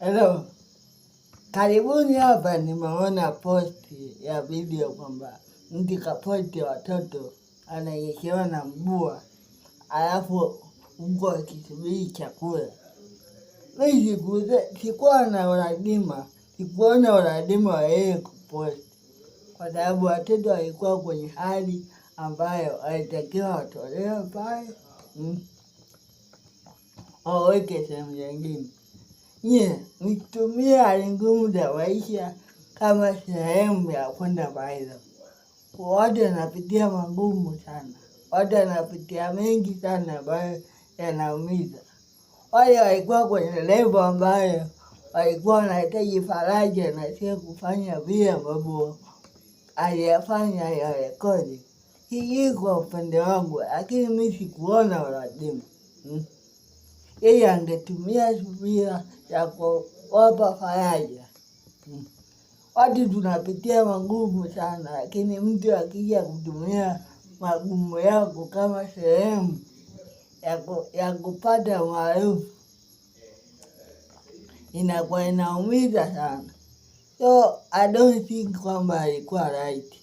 Hello. Karibuni hapa nimeona posti ya video kwamba mtu kaposti watoto ananyeshewa na mvua, alafu huko akisubiri chakula. Mi sikuwa na ulazima, sikuona ulazima wa yeye kuposti, kwa sababu watoto walikuwa kwenye hali ambayo walitakiwa watolewe pale, waweke sehemu nyingine. Nye, nitumie hali ngumu za maisha kama sehemu ya kwenda viral. Watu wanapitia magumu sana, watu wanapitia mengi sana ambayo yanaumiza. Wale walikuwa kwenye level ambayo walikuwa wanahitaji faraja na sio kufanya vile ambavyo aliyafanya ya rekodi. Hii kwa upande wangu, lakini mi sikuona ulazima. Yeye angetumia subira ya kuwapa faraja. Watu tunapitia magumu sana, lakini mtu akija kutumia magumu yako kama sehemu ya kupata umaarufu inakuwa inaumiza sana. So I don't think kwamba alikuwa right.